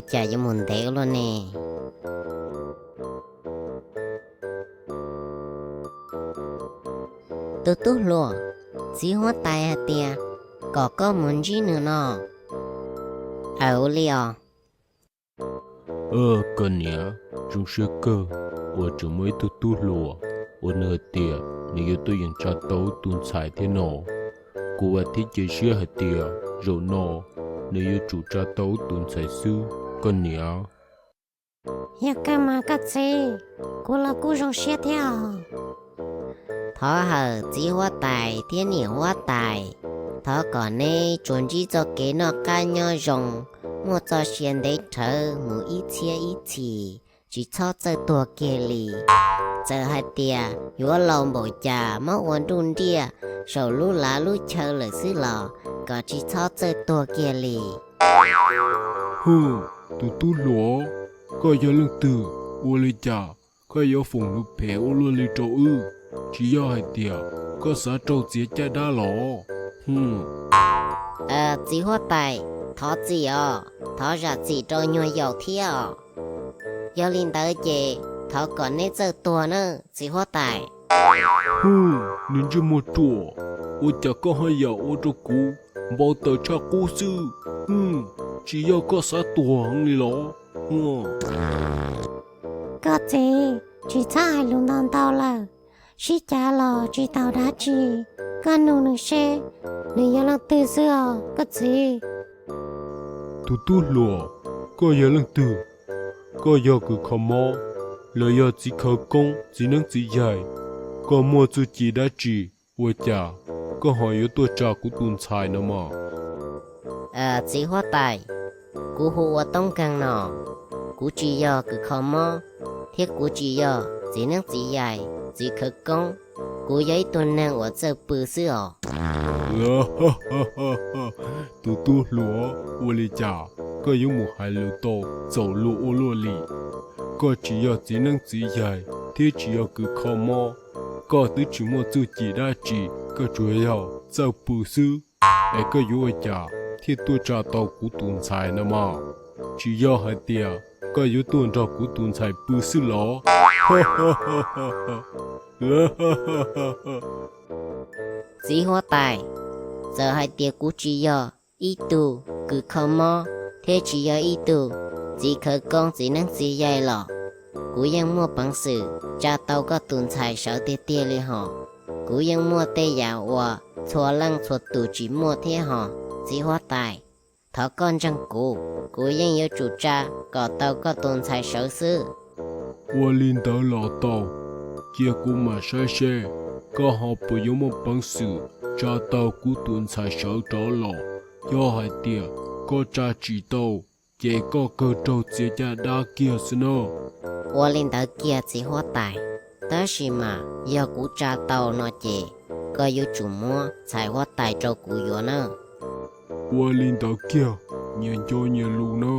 cas yuav mus ntev luaj ne? Tus tub hluas, txiv huab tais hais tias kom koj mus ntsib nws no. Aw, ua li os. Koj niam, zoo siab kawg uas tseem muaj ib tug tub hluas uas nws hais tias nws yuav tuaj yeem tsa tau tus ntxhais thiab no. Kuv vam thiab cia siab hais tias zaum no nws yuav tsum tsa tau tus ntxhais xwb koj niam. Yog kawg mas koj txiv, kuv los kuj zoo siab thiab os. Thov hawm txiv huab tais thiab niam huab tais, thov kom neb tsuas ntsib txoj kev noj qab nyob zoo, muaj txoj sia ntev rhawv mus ib txhiab ib txhis, tsis txhob txawj tuag kiag li. Txawm hais tias yuav laus npaum cas, mob ua nruj nriaj saum lub lav lub chaw lawm xwb los kom tsis txhob txawj tuag kiag li. Hwm, tus tub hluas, koj yog leej twg? Ua li cas koj yuav foom lus phem ua luaj li rau wb? Tsis yog hais tias koj xav raug txiav caj dab los? Txiv huab tais, thov txim os, thov zam txim rau nyuag yaus thiab os. Yog li ntawd ces thov kom neb txawj tuag na txiv huab tais. Hwm, niag ntsej muag ruam, ua cas koj haj yam ua rau kuv npau taws tshaj qub xwb. Hwm, tsis yog koj xav tuag heev li los? Koj txiv, tsis txhob hais lus ntau ntau lawm, sib cav los tsis tau dab tsi. Koj nug nws seb nws yog leej twg xwb os koj txiv. Tus tub hluas, koj yog leej twg? Koj yog kws kho mob los yog txiv khawv koob txiv neeb txiv yaig? Koj muaj txuj ci dab tsi ua cas koj ho yuav tuaj tsa kuv tus ntxhais no mas? Txiv huab tais, kuv hu ua Toob Nkeeg no. Kuv tsis yog kws kho mob, thiab kuv tsis yog txiv neeb txiv yaig txiv khawv koob. Kuv yog ib tug neeg uas txawj pw xwb os. Tus tub hluas, ua li cas koj yuav mus hais lus tau txaus luag ua luaj li? Koj tsis yog txiv neeb txiv yaig thiab tsis yog kws kho mob. Koj twb tsis muaj txuj ci dab tsi, koj tsuas yog txawj pw xwb. Es koj yuav ua cas thiaj tuaj tsa tau kuv tus ntxhais no mas? Tsis yog hais tias koj yuav tuaj nrog kuv tus ntxhais pw xwb los? Txiv huab tais, txawm hais tias kuv tsis yog ib tug kws kho mob thiab tsis yog ib tug txiv khawv koob txiv neeb txiv yaig los kuv yeej muaj peev xwm tsa tau koj tus ntxhais sawv tiag tiag li hos. Kuv yeej muaj tej yam uas txhua leej txhua tus tsis muaj thiab hos txiv huab tais. Thov koj ntseeg kuv, kuv yeej yuav tsum tsa kom tau koj tus ntxhais sawv xwb. Ua li ntawd los tau, cia kuv mam saib seb koj ho puas yuav muaj peev xwm tsa tau kuv tus ntxhais sawv rov los. Yog hais tias koj tsa tsis tau, ces koj kawg raug txiav caj dab kiag xwb na. Ua li ntawd kiag txiv huab tais, tab sis mas yog kuv tsa tau no ces koj yuav tsum muab ntxhais huab tais rau kuv yuav na. Ua li ntawd kiag, nyias nco nyias lus na.